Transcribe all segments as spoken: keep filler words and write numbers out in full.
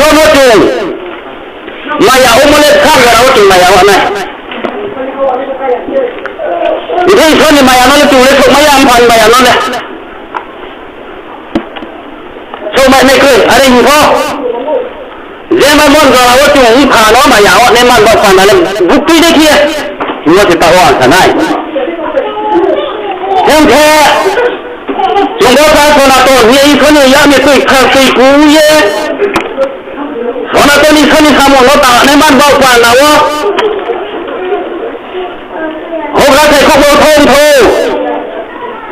Omo chung maya omo le bsa jora wo chung maya ong nai. Hing khe Isor ni maya no le chung le souhmai ya, mpha ni maya no le souhmai nai kroi. Are hing pho, je ma mon jora wo chung mpha no maya ong nai man baoh panda le buktui dei khe ye hingmo se taoh wo ang sa nai. Hing khe chung bo sa Sonaton hing ye Isor ni yak ni tui kha tui ku ye, Sonaton Isor ni samung no tangnai man baoh panda wo, houhgra saikhouh bo thong thou,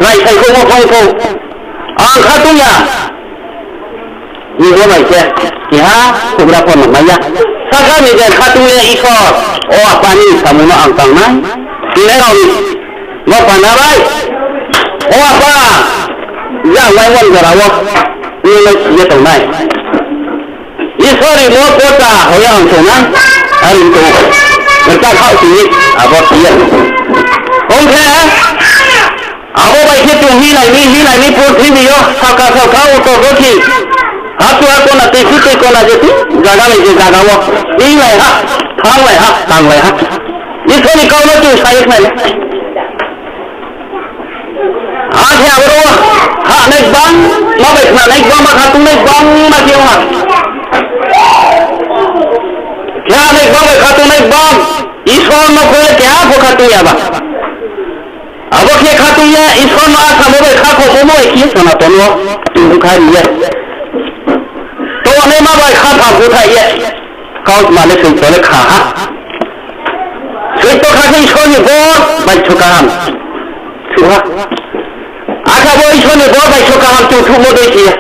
rai saikhouh bo thong thou, ang khatung ya. Ni bo bai khe, keha houhgra pho no mai ya. Saka ni je khatung ye Isor, o Apa ni samung no ang tangnai. Hinai rao ni bo panda bai, o Apa, ya mai mon jora wo nung no si ye tongnai. Isor rimo pota hoi ang tongnai, are tong, ta khaoh sing ye, abo si ye. Ong khe, abo bai khe chung hinglai ni, hinglai ni purthimbi yo, saka saka utor dokhin, hatu ha kona, tuisu tui kona, je tui zaga lai je zaga wo hinglai ha, thannglai ha, tanglai ha. Isor ni kau no chung sa ye khnai le. Akhe aboro wo hanai gbangma bai khnanai gbangma, khatungnai gbangma khe ong ha. Khe hanai gbang bai khatungnai gbang, Isor no khui ye keha pho khatung ya ba. Abo khe khatung ye Isor no asamo bai khakhouhmo bai khe Sonaton wo chung bkha ri ye tongnaima bai khaphang búthaih ye kautma le soito le kha ha. Soito kha khe Isor ni bor bai sokaham thuh ha. Akhe bo Isor ni bor bai sokaham chung thuhmo dei khe ye,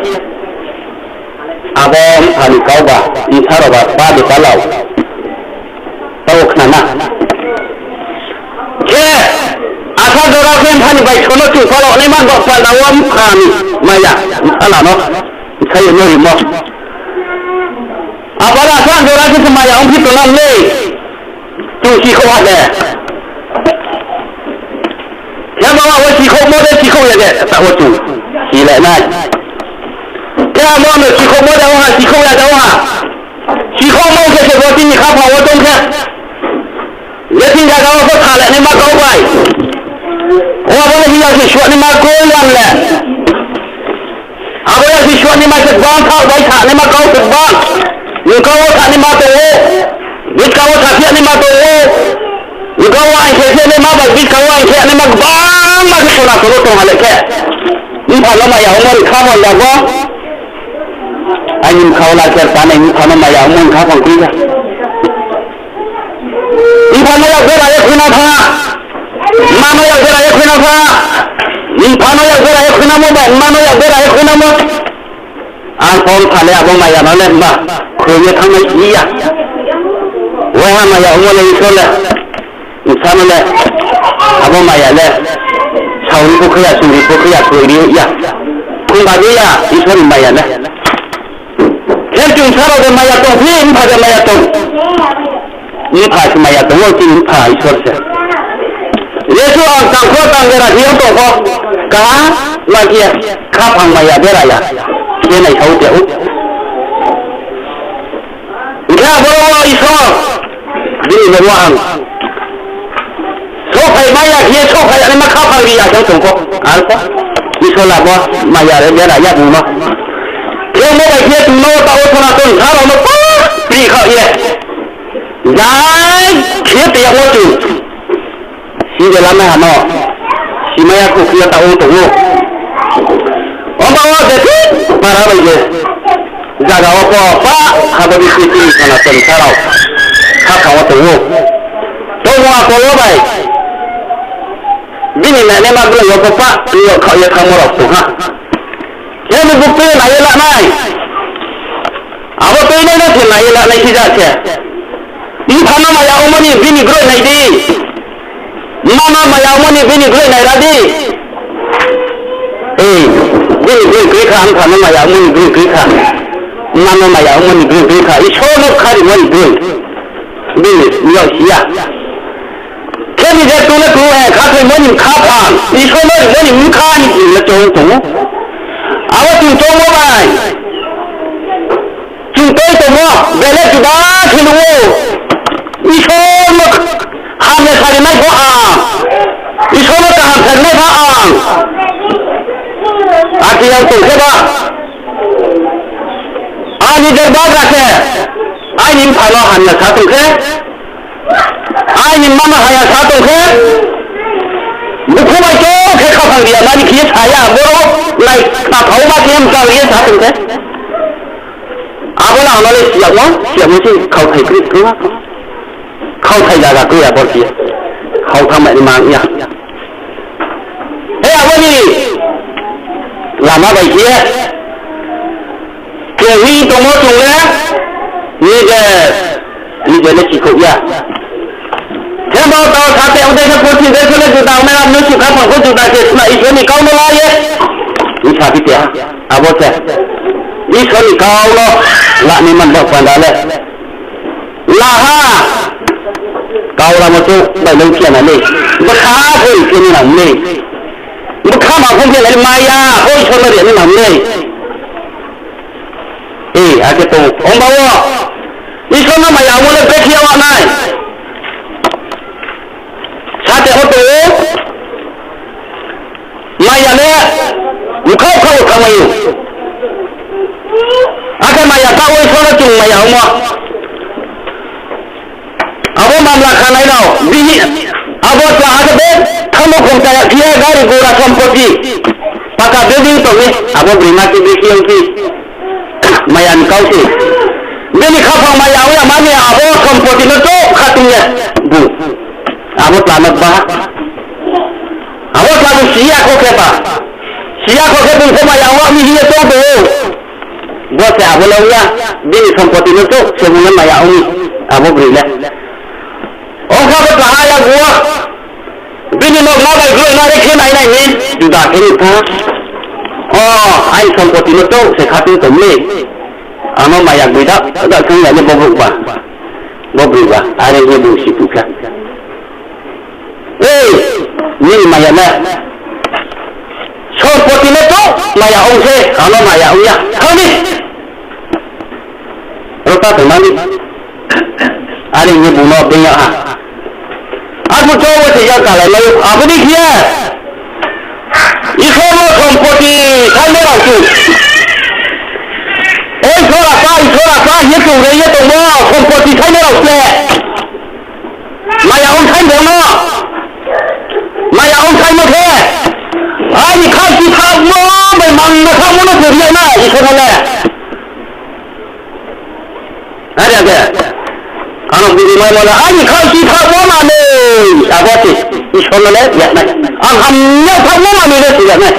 abo mpha ni kau ba, bsa rao ba, pa de pa lau, tao khna na. Khe, asa jora khe mpha ni bai sono chung pha lau nai man baoh panda wo mpha ni maya, bsala no, bsa ye no rimo. Abo asa jora khe se maya ongphi tongnang le, chung sikhouh ha de. Khe ba wo sikhouhmo de sikhouh ya de, taoh wo chung si le nai. Khe abo no sikhouhmo de ong ha, sikhouh ya de ong ha. Sikhouhmo khe se bo tini khaphang wo tong khe, je thing zaga wo pho sa le naima kau bai. O abo le hing ya se suanaima kau yan le. Abo ya se suanaima se gbang thaoh bai sa naima kau se gbang. Bkha wo sa naima tong ou. Bkha wo sa phi ya naima tong ou. Bkha wo ang khe phi ya naima bai bkha wo ang khe naima gbangma khe sona solo tong ha le khe. Mpha no maya ongmo ni kha panda bo. Aini bkha wo la khe tanai mpha no maya ongmo ni kha pang kri kha. Mpha no yak bera ye khuina pha. Mma no yak bera ye khuina pha. Mpha no yak bera ye khuinamo bai mma no yak bera ye khuinamo. Ang pho mpha le abo maya no le himba khui ye thanngmai si ya. Waiha maya ongmo le Isor le. Bsa no le abo maya le saori pho khe ya, suri pho khe ya, khui ri ya. Khungba di ya Isor ni maya le. Khe chung bsa rao de maya tong phi, mpha de maya tong. Mpha se maya tong ou, chini mpha Isor se. Jesuh ang tang pho, tang jera khe ong tong pho, kaham khe khaphang maya bera ya khe naisao te ou. Hing khe aboro wo Isor, bini le wo ang souhphai mai ya khe, souhphai ya naima khaphang ri ya khe tong pho. Arpho Isor le abo maya re bera ya bung no. Khe mo bai khe chung no taoh wo Sonaton bsa rao no pa pri khaoh ye, jai khe te yagmo chung si de lamai ha no, simai ya khou khe ya taoh wo tong ou. Oba wo je thik para bai je zaga wo pho pa, abo ni khe chini Sonaton bsa rao khaphang wo tong ou. Tongmo akol wo bai bini nainaima broi yo pho pa, ni yo khaoh ye thanngmo rao tong ha. Khe ni buktui ye nai ye la nai. Abo tuinai no se nai ye la nai khe ja se. Mpha no maya ongmo ni bini broi nai di. Mma no maya ongmo ni bini broi nai ra di. Ei, bini broi kroi kha, mpha no maya ongmo ni broi kroi kha. Mma no maya ongmo ni broi kroi kha. Isor no kha rimo ni broi. Bini yag si ya. Khe ni je tong le tong, eh, khathoimo ni khaphang, Isor no rimo ni bkha ni chung le choung tong ou. Abo chung choungmo bai chung tui tongmo juda khe nuh ou. Isor no hamya sarinai pho ang. Isor no kaham sarinai pho ang. Akhe yag tong khe ba, aini derbagra khe, aini mpha no hamya sa tong khe, aini mma no hamya sa tong khe, bukhu bai to khe khaphang ri ya mani khe ye sa ya, boro nai khaphang ma khe mkang ye sa tong khe. Abo le ang no le siyamo, siyamo se khaothai kroi kroi ha. Khaothai zaga kroi abo khe ye. Khaothai mai ni mang ya. He abo ni lama bai khe ye. Khe hi tongmo chung le, nije, nije le sikhouh ya. Himba tao sate ong dei khe purthimbi de khe le juda ongnai, abo no sukha phang pho juda khe sna Isor ni kau no la ye. Bsa phi te ha, abo se. Isor ni kau no la ni man bo panda le. La ha. Kau lamo chouh bai le phiya na le. Bkha pho ri khe ni nang le. Bkha ma pho phiya na le, maya pho Isor no ri ni nang le. E, akhe tong, ong ba wo. Isor no maya ongmo le brekhe ya wa nai. Sate wo tong ou. Maya le, bkha bkha wo thanngmai ou. Akhe maya ta wo Isor no chung maya ongmo. Abo mamla khanai rao, bini, abo tla ha khe be, thanngmo khongcha ya khe ye, gari gura sompoti, paka building tong mi, abo broima khe brekhe ong phi. Maya ni kau se. Bini khaphang maya ong ya mani abo sompoti no chouh khatung ye. Bung. Abo tla no ba. Abo tla bung si ya kho khe ba. Si ya kho khe bung pho maya ong mi hing ye chouh tong ou. Bo se abo le ong ya. Bini sompoti no chouh se bung le maya ong mi. Abo broi le. Ong kha bo tla ha ya gu wo. Bini no ma bai broi no re khe nai nai ni. Juda khe ni tha. O, aini sompoti no chouh se khatung tong mi. Ang no maya gboida, da khe ya ni bo brouh ba. Bo broi ba, are ye bung si phuh kha. E, nini maya le. Sompoti le to maya ong se, ang no maya ong ya. Thanng di. Ro ta tong na ni. Are ye bung no beng ya ha. Arphuh chouh wo se ya kalai mai, abo ni khe ye. Isor no sompoti sainai rao chu. Oi Isor apa, Isor apa, ye chung re ye tongmo, sompoti sainai rao khe. Maya ong sai tong no. Maya ong saimo khe. Aini khaoh si thaohmo bai mang no thaohmo no se ri ya na, Isor no le. Are khe, ang bini maimo le, aini khaoh si thaohmo manoi, abo se Isor no le ri ya nai. Ang hamya thaohmo manoi le se ri ya nai.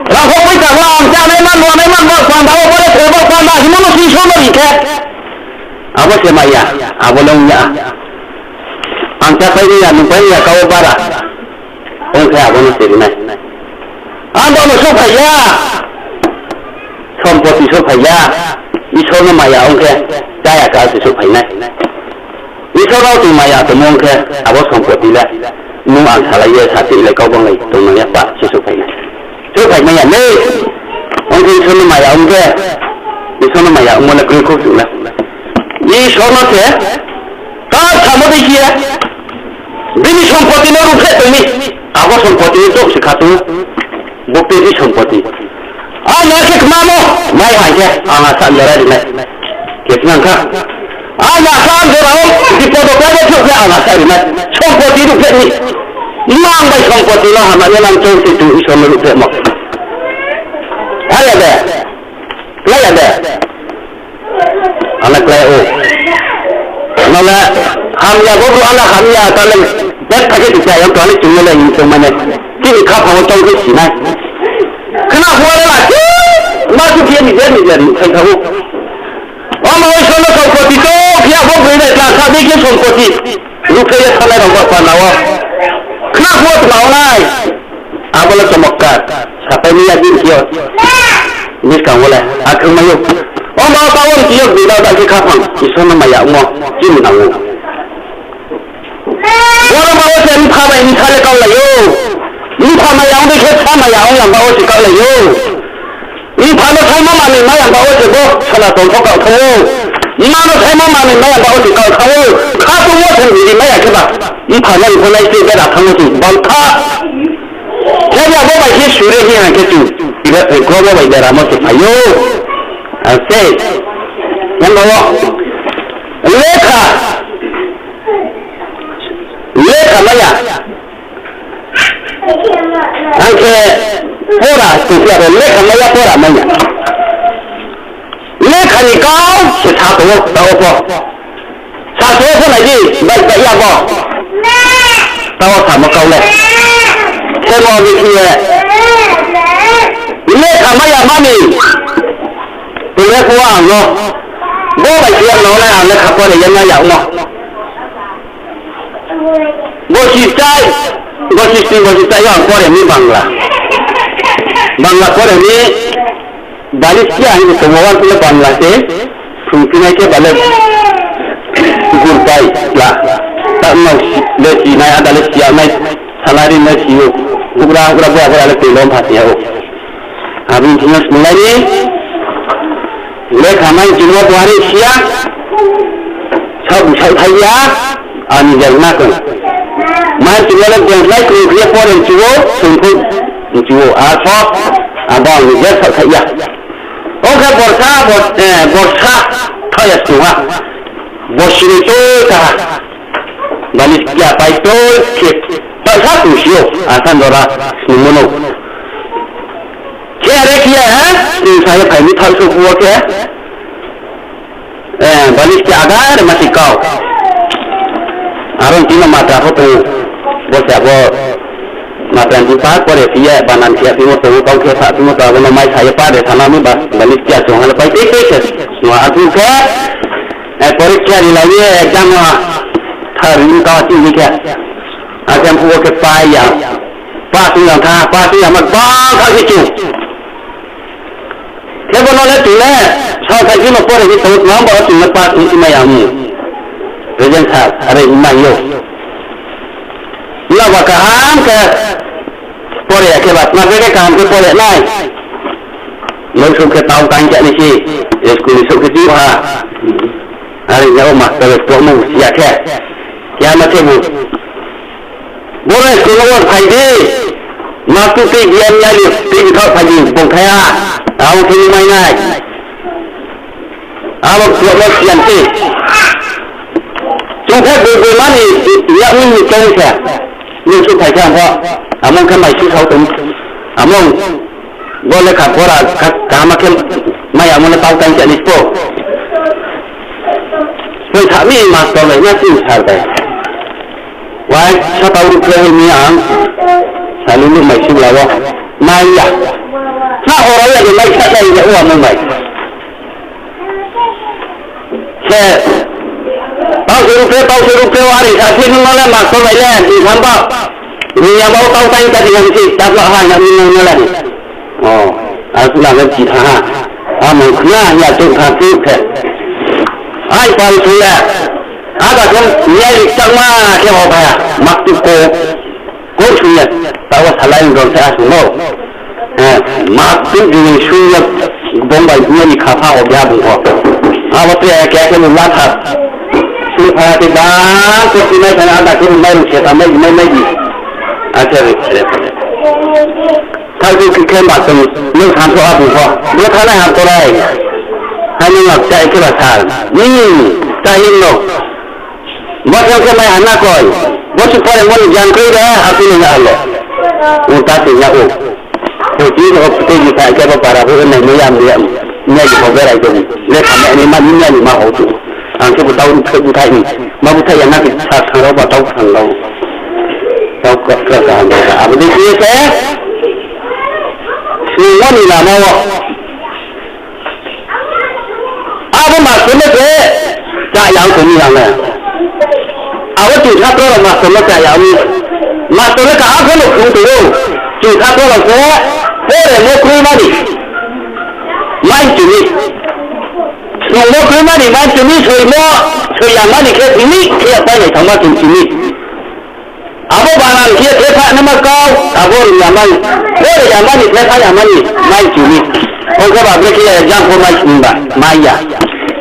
Rangkhou poicha wo ang chánai man, nuanai man, bo panda wo, bo le khe bo panda hingmo no se Isor no ri khe. Abo se maya, abo le ong ya. Ang chápai ni ya, nungpai ni ya, kau bara. Ong khe abo no se ri nai. Ang bo no souhphai ya. Sompoti souhphai ya. Isor no maya ong khe, chá ya ka se souhphai nai. Isor no chung maya tongmo ong khe, abo sompoti le, nung ang salai ye, sati le, kau banglai tongnang ya, ba se souhphai nai. Souhphai mai ya le. Ong khe Isor no maya ong khe, Isor no maya ongmo le kroi khou chung le. Isor no se, ta samo dei khe ye, bini sompoti no ruhphreh tong mi, abo sompoti no chouh se khatung, bo khe bini sompoti. Ang no khe kmamo, mai hang khe, ang asa jora ri nai. Khe nang kha. Ang asa jora o, bipod o kláiba chouh khe ang asa ri nai. Sompoti ruhphreh mi. Nang bai sompoti no hamya ye nang chouh se chung Isor no ruhphrehmo. Are ya de. Klái ya de. Ano klái ou. Ano le hamya bo brouh ano hamya ta le betha khe ticha yang to ano chung le hing tong mane. Chini khaphang wo tong khe si nai. Khna phuh wo le la khe ma su khe ni je ni je ni khai kha ou. Omo Isor no sompoti to khe abo broi le tla sa dei khe sompoti. Ruhphreh ye thanai rao ba panda wo. Khna phuh wo tma ong nai. Abo le chomotkar. Sapai ni ya din khe yo. Buskang wo le. Akhong mai ou. Omo ta wo khe yo broi da da khe khaphang. Isor no maya ongmo. Chini nang ou. Boro ba wo se mpha bai mpha le kaulai ou. Mpha maya ong dei khe bsa maya ong yamba wo se kaulai ou. Mpha no saimo manoi mai yamba wo se bo Sonaton pho kau thang ou. Mma no thaima manoi mai ya ba o chung kau thanng ou, kha tongmo se bidi mai ya khe ba, mpha no mpho nai se bera thanng ou chung bang kha. Khe ya bo bai khe sure hing ha khe chung, iba, eh, kro bo bai beramo se phai ou. Ase, yamba wo, lekha, lekha mai ya. Ang khe pora tongphi ya, abo lekha mai ya, pora mai ya. Lekha ni kau se sa tong ou, taoh pho. Sa tong ou pho nai di, bai bai ya bo. Taoh samo kau le. Khemo ni khe ye. Lekha mai ya mani. Tong le pho ang no. Bo bai khe ye no le ang lekha pore ye mai ya no. Bosi chai, bosi sni bosi chai yo ang pore mi Bangla. Bangla pore mi, Baliskia hing tongmo wa phi le Bangla se, phrung phi nai khe ba le, gurbai la. Ta no le si nai, ada le si ya nai, salary nai si ou, hugra hugra bo abra le tei lom pha si ya ou. Abo ni thing yo snunglai ni, lekha mai chungmo bo are si ya, sabu saothai ya, ani jal na kong. Mai chungmo le bongslai kong khe ye pore mchu ou, chung pho mchu ou, arpho, abo ang ni jal saothai ya. Ong khe borsa, bor-, eh, borsa, thai ya snung ha. Bosi ni tui kaha. Baliskia pai tui khe, taoh sa tong si ou, asan jora snungmo no. Khe are khe ye, ha? Snung sa ye phai mi thaoh souh phuh wo khe. Eh, Baliskia ada re ma si kau. Aro ni tini matra pho tong ou. Bo se abo matra ni pa pore phi ye, banan khe ya phimo tong ou, kau khe sa phimo tong ou, abo no mai sa ye pa de sana mi ba, Baliskia chung ha le pai tei tei khe. Snung ha arphuh khe, eh, porikha ri lai ye, exam ha, thar ni kau chih ni khe. Akhe phuh wo khe pai ya. Pa sung yang tha, pa sung yang ma bang kha khe chung. Khe bo no le chung le, saothai khe no pore khe tong, ma ba chung le pa sung si mai ya mu. Present sir, are hing mai ou. Nla ba kaham khe pore ya khe ba, ma khe khe kaham khe pore nai. Nouh souh khe tau tang khe nai se, school ni souh khe chi ha. Are ya o master le tongmo si ya khe. Khe ma khe bu. Boro school no phai di. Ma tu tei biya ni ya ni tei bkha phai di bung thai ha. Abo khe ni mai nai. Abo khe no siyan se. Chung khe bui bui mani yak mi ni tong khe. Ni su phai khe ang pho. Among khe mai si sao tong. Among bo lekha pora kha, kaham khe mai amo le tau tang khe ni spo. Soi sa mi master bai na sing sar bai. Wai, sa tau ruh khe mi ang. Sa ni nuh mai si bla wo. Mai ya. Sa horo ya de mai sa dai ya wa mo mai. Se, tau se ruh khe, tau se ruh khe, wari sa phi nung no le master bai le, di tham ba. Ni ya ba tau tang ka di ham si, ta bla ha ya mi nung no le. O, a su na le chi tha ha. A mo khna ya chouh tha chouh khe. Ai pal su le. Ada khe, ni ya ri chak ma khe ho ba ya. Mak tu ko. Ko sung ye, taoh wo salai ong rao se a sung ou. Eh, ma tui jini sung ye, bung bai bung ni kha pha o bia bung pho. Abo te ke ke bung la tha. Sung pha te ba, ko ti mai pha na da ke bung mai rung se ta mai, mai, mai di. A se re, re, re. Tha ju ki khe ma tui, nung tha pho a bung pho. Bo tha nai ha ko rai. Hai nung ap chai ke ba sa. Ni, ta hin no. Bo thang khe mai ha na koi. Bo se pore mo ni jang koi de, a tu ni na le. Ung ta se ya o. Ko ti ko te ji ta ke ba para bo nai mo yam de. Ni ni ko berai de. Le ka me ni ma ni ni ma ho tu. Ang ke bo tau ru khe bu thai ni. Ma bu thai ya na ke sa thang ro ba tau thang ro. Tau ka ka ka. Abo de ki se. Sni mo ni na ma wo. Abo master le khe, cha yang tong mi yang le. Abo chung sa pro rao master le cha yang mi. Master le ka abo no phung tong ou. Chung sa pro rao khe, pore mo kroi mani. Mai chung mi. Snung mo kroi mani, mai chung mi, soi mo, soi yang mani khe, ni khe ya pai nai thang ma chung chung mi. Abo banan khe thepha nama kau, abo ri yamani, bo ri yamani, thepha yamani, mai chini. Ong khe ba bre khe jang pho mai chini ba, mai ya.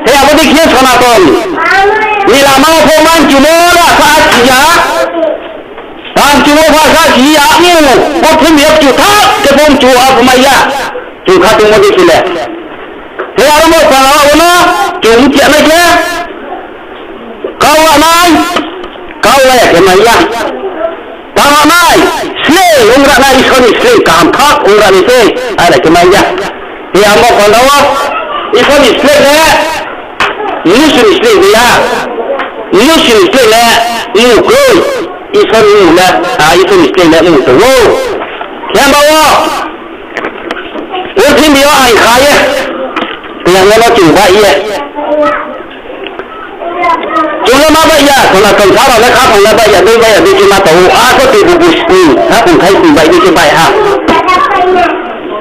He abo khe Sonaton ni lama wo pho manchumo ra sa si ya. Manchumo pha sa si ya, abo purthimbi yo kchu tha khe pho mchu a pho mai ya. Chung kha tongmo dei khe le. He aro mo pha abo no chung mchi ya nai khe. Kau la nai, kau la ya khe mai ya. Tang la nai, sleh ong ra nai, Isor ni sleh kaham kha ong ra nai se, are khe mai ya. He amo panda wo, Isor ni sleh le, mnusu ni sleh de ya, mnusu ni sleh le, mung kroi, Isor ni mung le, a, Isor ni sleh le mung tong ou. Khe ba wo, purthimbi yo aing kha ye, tang no chung baih ye. Chung le ma baih ya, Sonaton sa rao le khaphang le baih ya, dei baih ya, dei khe ma tong ou, a pho tuibu bu sni, khaphang khai sni baih dei khe baih ha.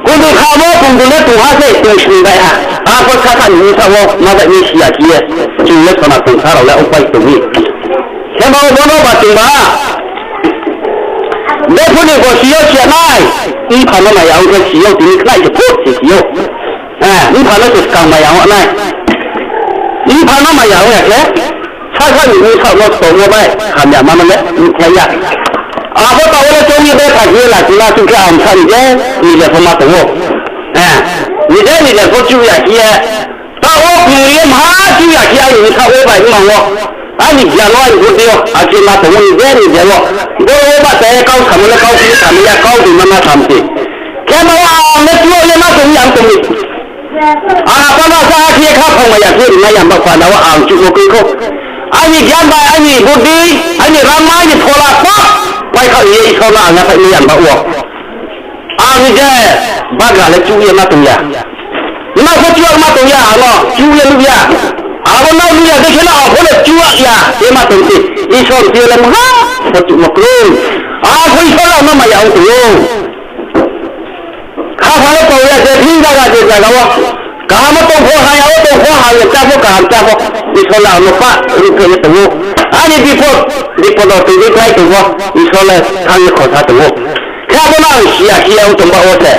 Kungdui khamo, kungdui le tong ha se, tong sni baih ha. A pho sa kha ni bsaoh wo ma baih ni si ya khe ye, chung le Sonaton sa rao le ong pai tong mi. Khe ma bo no ba chung ba. Bephuh ni bo si yo si ya nai, mpha no maya ong khe si yo, tini khnai se phuh se si yo. Mpha no se skang maya ong nai. Mpha no maya ong ya khe, sasa ni bsaoh no tongmo bai hamya ma no le mkhlai ya. Abo taoh wo le choung ye betha khe ye la chima chung khe ang sa ni je, ni je pho ma tong ou. Ni je ni je pho chuh ya khe ye, taoh wo kung ye mha chuh ya khe aini bsaoh wo bai mmang wo, aini gyan wo, aini budi yo, akhe ma tong ou ni je ni je wo. Boro wo bahcha ye kau samo le kau khe samai ya, kau dei ma ma sam se. Khe ma wo ang le chuh ye ma tong ya tong mi. Ang apa no sa khe ye khaphang maya khe ri mai ya, ba panda wo ang chuhmo kroi khou. Aini gyan bai, aini budi, aini rangma, aini phola pho, pai kha ye Isor no ang yaphaih mai ya ba wo. Ang je bagra le chuh ye ma tong ya. Ma pho chuh ma tong ya, ang no chuh ye nuh ya. Abo no nuh ya dei khe no ang pho le chuh ya ye ma tong se. Isor khe le mha pho chuhmo kroi. Ang pho Isor ang no maya ong tong ou. Khaphang le tong ya je thing zaga je zaga wo. Kaham wo tong pho, hamya wo tong pho, hamya chá pho, kaham chá pho. Isor le ang no pah ruhphreh ye tong ou. Aini bipod, bipod wo tong dei khlai tong pho, Isor le thanng ye khosa tong ou. Khe abo no ang si ya khe ye ong tong ba wo se.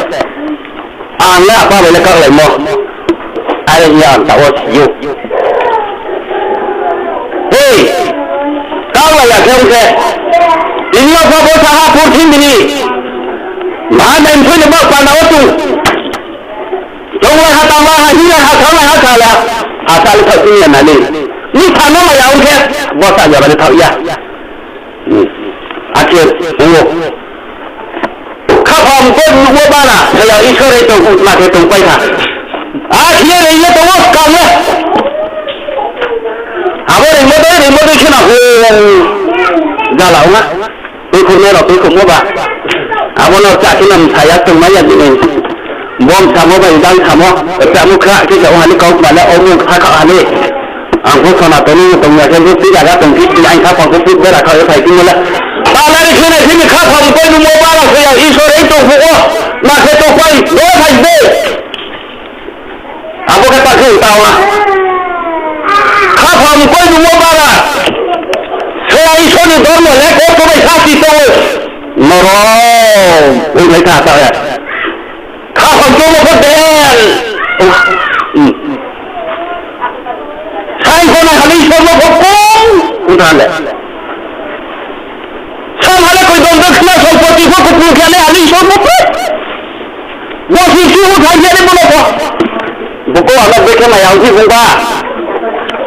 Ang le apa bai le kaulaimo. Are hing ye ang taoh wo si ou. Hei, kaulai ya khe ong khe, tini yo pho bo sa ha purthimbi ni. Ma nai mthoi ni baoh panda wo chung. Tonglai ha, tanglai ha, hinglai ha, thanglai ha, khalai ha. Asa le thaoh tini ya nai ni. Mpha no maya ong khe, bo sa ya ba le thaoh ya. Akhe ong ou. Khaphang mkoih nuhmo bara, soya Isor ri tong, ma khe tongpai kha. Akhe ye reing ye tong ou skang le. Abo reingmo dei, reingmo dei khe na hung. Jala ong ha. Tuikhouhnai rao tuikhouhmo ba. Abo no cha khe no msa ya tongmai ya bini. Bo msamo bai jang samo, chámo kha khe se ong ha ni kau kma le, o mung kha kha ha ni. Ang pho Sonaton ni tong ya khe, bo tui zaga tong phi, aini khaphang pho put bera kha ye phai timo le. Tala ri khe nai khe ni khaphang mkoih nuhmo bara soya Isor ri tong phuh wo, ma khe tongpai, bo phai de. Abo khe ta khe tao na. Khaphang mkoih nuhmo bara. Soya Isor ni dormo le kosto bai sasti tong ou. Norom, ong nai kha ta ya. Khaphang choungmo pho del. Saing pho nai ha le Isor no pho kong ong tha le. Sam ha le koi dom dom khna sompoti pho kupung khe nai ha le Isor no pho. Bo si si ong tha khe le bo no pho. Bo ko ano bekhe maya ong si bung ba.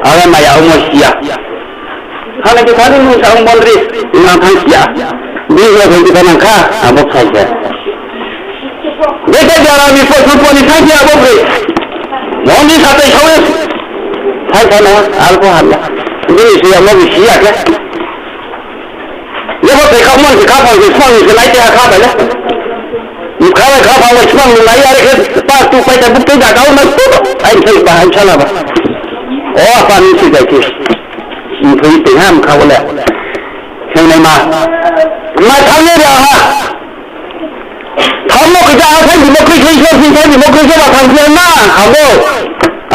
Aro maya ongmo si ya. Thana khe thani nung sa ong mondri, nang thang si ya. Bini ya thang khe nang kha, abo phai khe. Bete jara ni pho, pho ni thang khe abo bri. Mondri satai sawi. Thang kha na, abo hamya. Bini si ya mo bi si ya khe. Jebo tei kha mon se khaphang se smang ni se nai te ha kha bai le. Kha bai khaphang bai smang ni nai are khe pa tu pai ta buk tei da kau nai tu. Ai thai ba, ai sala ba. O apa ni se jai khe. Mthoi tei ha mkha wo le. Khengnai ma. Ma thang ye ra ha. Thang no khe ja ha thang di mo khe khe Isor thing thang di mo khe se ba thang khe na. Abo.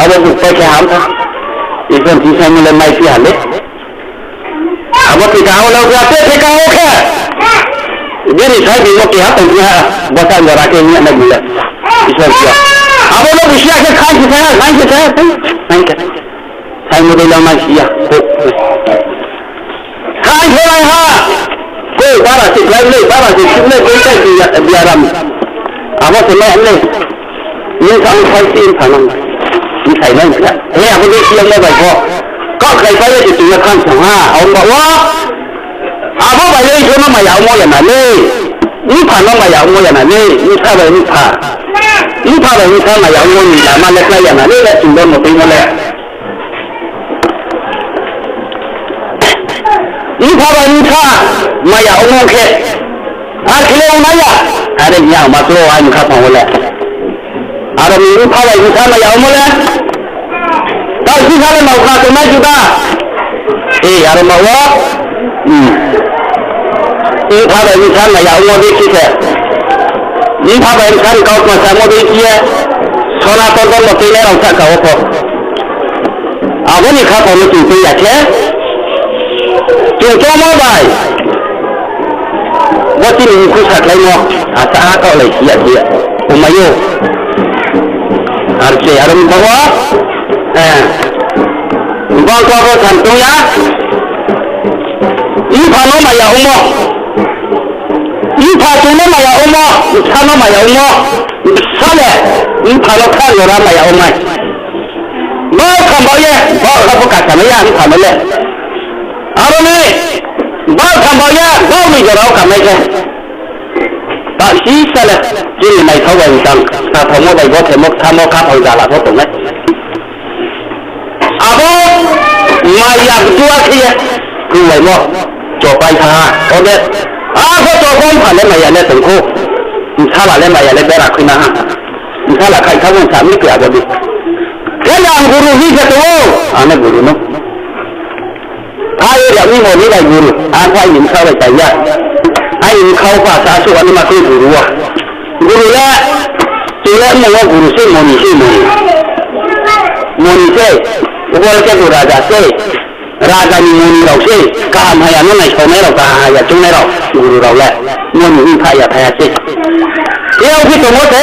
Abo buk pai khe ham tha. Isor thing thang ni le mai phi ha le. Abo theka o le gra te theka o khe. Bini sai bini mo keha tong ha. Bo sa jora khe ni na bini. Isor khe. Abo no bisi ya khe khai khe khai khai khe khai khai khe. Ai mo dei lang nai si ya, ko. Sai khe lai ha. Ko bara se klái le, bara se sip le, boi tai si ya, biaram. Abo se mai le. Nung sa ang sai si sa nang. Nung sai nang sa. He, abo dei si ya mo bai ko. Kau khlai pai ya se tui ya kham sang ha. Abo ba wa. Abo bai le Isor no maya ongmo ya na le. Mpha no maya ongmo ya na le. Mpha bai mpha. Mpha bai mpha maya ongmo ni lama le klái ya na le, le chung bo mo tui mo le. Mpha bai mpha maya ongmo khe, ar khe le ong nai ya. Are hing ya ma tro ai mkha phang wo le. Aro ni mpha bai mpha maya ongmo le. Tao si sa le nau kha tongnai juda. E, aro ma wo. Hmm. Mpha bai mpha maya ongmo dei si se. Mpha bai mpha ni kau kma samo dei si ye. Sona tor tor mo tui nai rao sahka wo pho. Abo ni khaphang no chung tui ya khe, chung choungmo bai, bo chini mkhu sakhlaimo, asa ha kaohlai si ya khe, omai ou. Ar se aro ni bo, eh, bangkha bo san tong ya, mpha no maya ongmo, mpha chung no maya ongmo, bsa no maya ongmo, bsa le, mpha no kha jora maya ongmai. Bau kham bau ye, bau kha pho kasa mai ya, mpha no le. Aro ni, bau kham bau ye, bau ni jora wo kha mai khe. Basi sa le, chini naithao bai tang, sa thaomo bai bo khemo, samo khaphang jala pho tongnai. Abo maya btua khe ye, kruaimo, chopai tha ha, ode, abo chopai mpha le maya le tong khou, bsala le maya le bera khui na ha. Bsala khai kha bo sa mi khe abo di. Khe le ang guru hing khe tong ou, ano guru no. Phai ya mi mo ni bai guru, ang phai ni bsa bai pai ya. Aini bkha wo pha sa suh ani ma khe guru wo. Guru le, chung le mung wo guru se moni se moni. Moni se, ubo le khe bo raja se. Raja ni moni rao se, kaham haya no naisao nai rao, kaham haya chung nai rao, guru rao le. Moni hing pha ya thai ya se. Khe yao phi tongmo se,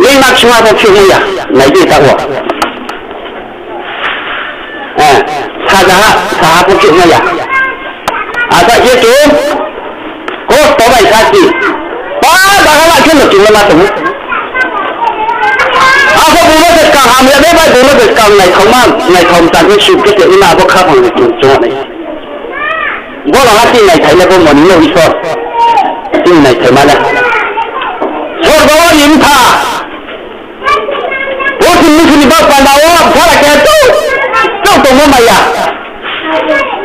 lei mak sung ha pho phiouhmai ya, nai di ta wo. Eh, sajaha, saha pho phiouhmai ya. Asa khe chung, kosto bai sasi. Pa, bahala khe no chung le ma tong ou. Abo bung no se skang hamya de bai, bung no se skang naithao ma, naithao mtang khe suk khe se ima abo khaphang ni chung chung nai. Bo no ha chini naithai le bo moni no Isor. Chini naithai ma le. Sorgo wo ni mpha. Purthimbi mnusu ni baoh panda wo bsala khe chouh, chouh tongmo maya.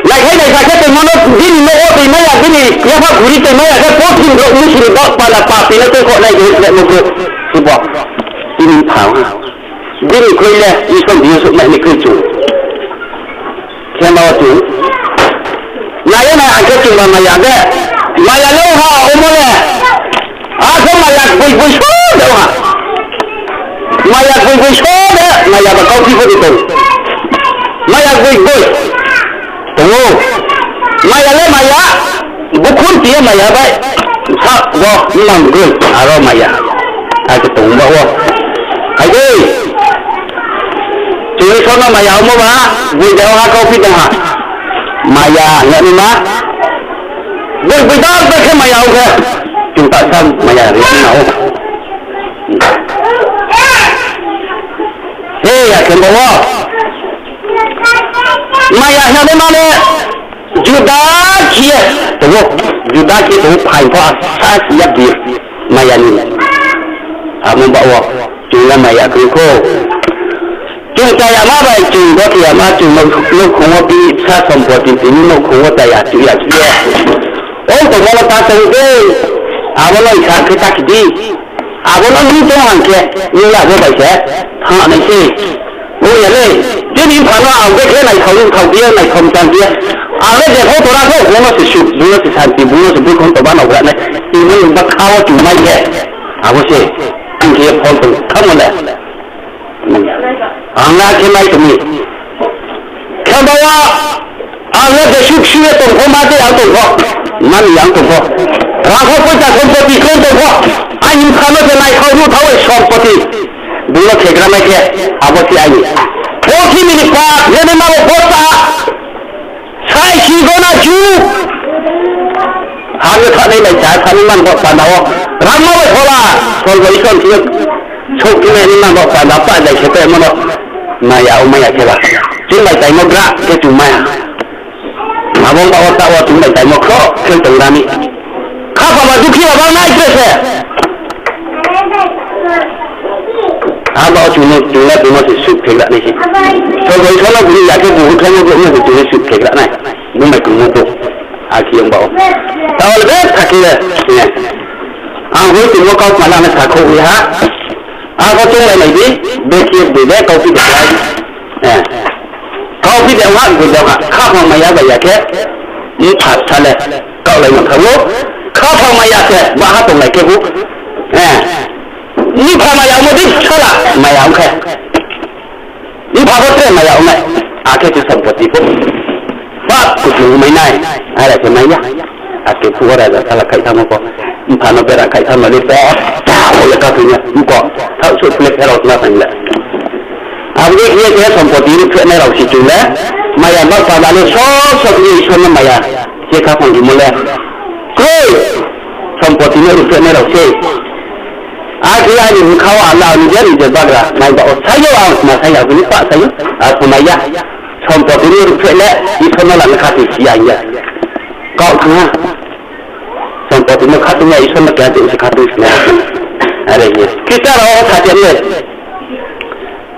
Naikhai naisa khe tongmo no bini nouh wo toimai ya, bini yapha guri toimai ya khe purthimbi brouh mnusu ni baoh panda papi no tongkhoh nai hing slehmo brouh. Sibo, chini mpha ha. Bini kroi le Isor ni yo souhmai ni kroi chung. Khe ma wo chung. Nai ye nai ang khe chungba maya de. Maya le ong ha, omo le. Akhe maya gboi gboi so de ong ha. Maya gboi gboi so de, maya ba kauphi pho de tong. Maya gboi gboi. Tong ou. Maya le maya. Bukhun ti ye maya bai. Sa bo mang gboi. Aro maya. Akhe tong ba wo. Hai de. Chung Isor no maya ongmo ba, boi de ong ha kauphi tong ha. Maya hing ye ma. Boi, boi da, da khe maya ong khe. Chung ta sa maya ri na ou. He, ya khe bo wo. Maya hing ye ma le. Juda khe ye tong ou, juda khe tong ou, phai pho asa si ya bi maya ni. Amo ba wo, chung le maya kroi kho. Chung chaya ma bai, chung bo chaya ma, chung nouhkhong wo bi sa sompoti tini nouhkhong wo chaya chu ya chu ye. Ong tongmo no ta tong de, abo no isa khe ta khe di. Abo no nung tong hang khe, nung le abo bai se thanng nai se. Ong ya le, chini mpha no ang bekhe naithao, naithao khe ye, naithao mchang khe ye. Ang le jepho tora kho, bung no se suk, bung no se santi, bung no se bukhong toba no gra nai. Tini ba kha wo chumai khe. Abo se, ang khe ye phone tong, tamo le. Ang le khe nai tong mi. Khe ba wo, ang le jesuk si ye tong pho, ma tei ang tong pho, mani ang tong pho. Rang kho poicha sompoti khe tong pho. Aini mpha no se naithao ruhthao ye sompoti. Bung no khegra mai khe, abo se aini. Bo Mini pa, nini ma bo bota. Sai si gona ju. Ha no thanai lai cha, thanai man bo panda wo. Rangma bai phola, sol bai son si. Sokti nai ni man bo panda pa lai se pe mono. Maya o maya khe ba. Chung bai taimo gra khe chung maya. Abo ba o ta wo chung bai taimo khro khe tong ra ni. Khaphang ba dukhi ba bang nai tre se. Abo chung no chung le tongmo se suh phegra nai se. Sol bai son no bini ya khe bu khe no bu no se chung le suh phegra nai. Bung bai tongmo bo. Akhe yong ba o. Ta wo le be thakhe le. Ang hoi tongmo kau kma la no sakho wi ha. Abo chung lai nai di, be khe boi le kauphi de lai. Kauphi de ha, boi de ha, khaphang maya bai ya khe, mpha sa le, kaohlai no thanng ou, khaphang maya khe, baha tonglai khe bu, mpha maya ongmo dei sala maya ong khe. Mpha pho tre maya ong nai, akhe se sompoti pho. Pap kuchung mai nai, are khe mai ya. Akhe phuh wo raja sala khaih thanngmo pho. Mpha no bera khaih thanngmo le pho. Cha, o le ka thoi ya, mko. Thaoh souh phle pherao tma tang le. Abo dei khe ye khe sompoti ruhphreh nai rao si chung le. Maya ba panda le sob sob ye Isor no maya. Khe khaphang rimo le. Kroi. Sompoti no ruhphreh nai rao se. Akhe aini bkha wo ala ni je ni je bagra nai ba o sai yo ang ma sai ya bini pah sai yo. Ar khe mai ya. Sompoti no ruhphreh le Isor no la ni kha tui si ya hing ya. Kau thanng ha. Sompoti no khatung ya, Isor no keha tui se khatung si nai. Are ye. Khristian rao kha khe le.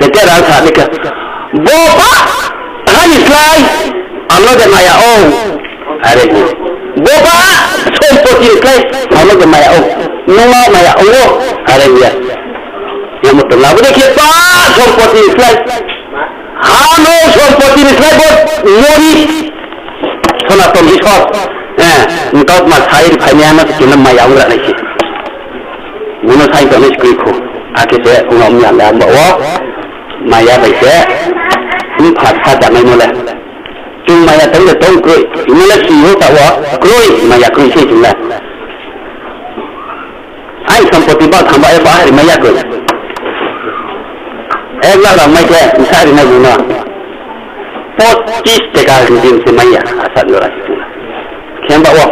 Peter ang sa ni khe, bo ba ha ni slái ang no de maya ong. Are ye. Bo ba sompoti ni slái ang no de maya ong. Nung no maya ong o. Are ye. Yamo tong la bo dei khe ba sompoti ni slái. Ha no sompoti ni slái bo mori. Sonaton Isor, eh, mtao tma sai ri phainai ha no se khe no maya ong ra nai se. Bo no sai tongnai se kroi kho. Akhe se ong ya mi ya le ang ba wo. Maya bai se. Mpha sa janaimo le. Chung maya tong le tong kroi. Hingmo le si yo ta wo. Kroi, maya kroi se chung le. Aini sompoti ba thang ba e ba ha ri mai ya koi. Ek lakh rang mai khe, bsa ri nai bung no. Pochis taka hing din se mai ya, asa jora se chung. Khe ba wo,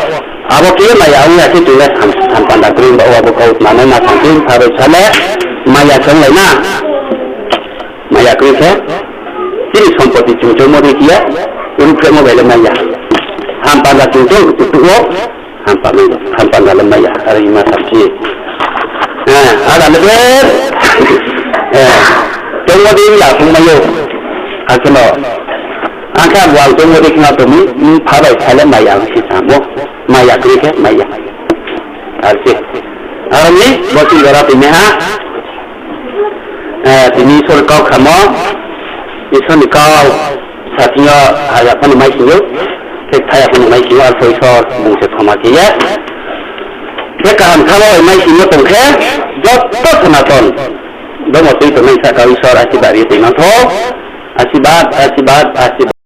abo khe maya ong ya khe chung le ham, ham panda kroi ba wo abo kau manai ma thang khe, pharo sa le, maya songlai na. Maya kroi khe, chini sompoti chung choungmo dei khe ye, ruhphrehmo bai le mai ya. Ham panda chung choung, chung tuh wo, Hampa mai, hampa na le mai ya, are hima samchi. Eh, ada le be, eh, tongmo dei ya phung mai yo. Akhe no, akhe ang buang tongmo dei khna tongmi, mpha bai sa le mai ya, si samo, mai ya, kri khe mai ya. Archi. Aroni, bo chini jora tini ha. Eh, tini Isor ni kau khamo, Isor ni kau, sa thing yo, haya phano mai sing ou, khe thaya phano mai sing ou, arphuh Isor bung se khoma khe ye. Khe kaham khamo bai mai sing ou tong khe, joto Sonaton, domo tui tongnai sahka Isor asibad ri ye tui nang thou, asibad, asibad, asibad.